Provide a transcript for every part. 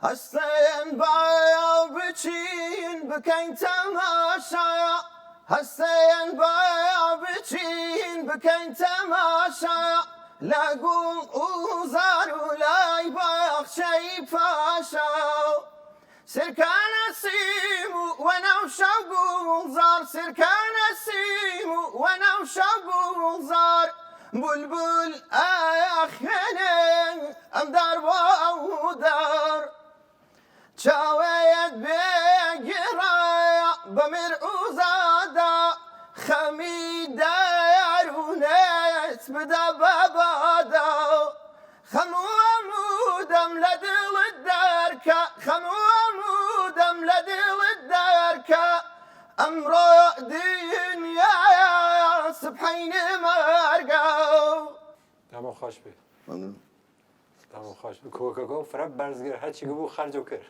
هەستێن با بچین بکەین تەماشا هەستێن با بچین بکەین تەماشا لە گوڵ و زار و لای باخچەی پاشا سرکە نەسیم و وەنەوشە گوڵزار سرکە نەسیم و وەنەوشە گوڵزار بولبول ئەخوێنێ ئەم دار بۆ ئەو دار چاوەیەت بێگیڕە بە میر ئوزادا خەمی دەروونت بدە بە بادا خەم و ئەمودەم لە دڵت دەرکە خەم و ئەمودەم لە دڵت دەرکە ئەمڕۆ دنیایە سبحەینێ مەرگە. دەمو خۆش بێ. ممنون. دەمو خۆش بێ. کۆکەکە فرە بەرز کرد هەرچی بوو خەرجو کرد.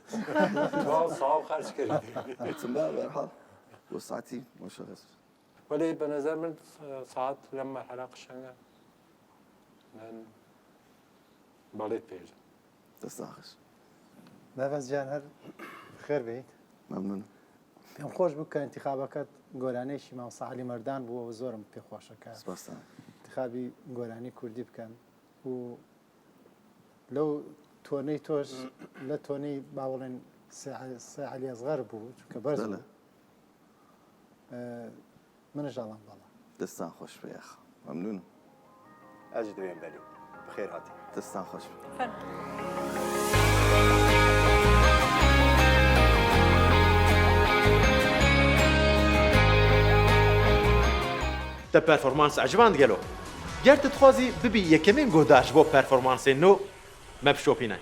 تەواو ساو خەرج کرد. وتم با بەرحاڵ بۆ ساعتی مشخص. وەلی بە نظر من ساعت لەم مەرحەلە قشنگە. من بەڵێت پێژم. دەستان خۆش. مەبەست گیان هەر خێر بێیت. ممنون. پێم خۆش بوو کە انتخابەکەت گۆرانیی مامۆستا عەلی مەردان بوو و زۆرم پێ خۆشە کە سپاستان. انتخابی گۆرانی کوردی بکەن و لەو تۆنەی تۆش لە تۆنەی با بڵێن سێ عەلی ئەسغەر بوو چونکە بەرز بەڵێ. بوو. منش ئەڵێم بەڵێ. دەستان خۆش بێ یاخ مەمنونم. ئەز دوێم بەلی بخێر هاتی. دەستان خۆش بێ. Te performans eciband gelo? Ger tu dixwazî bibî yekemîn guhdar ji bo performansên nû, me bişopîne.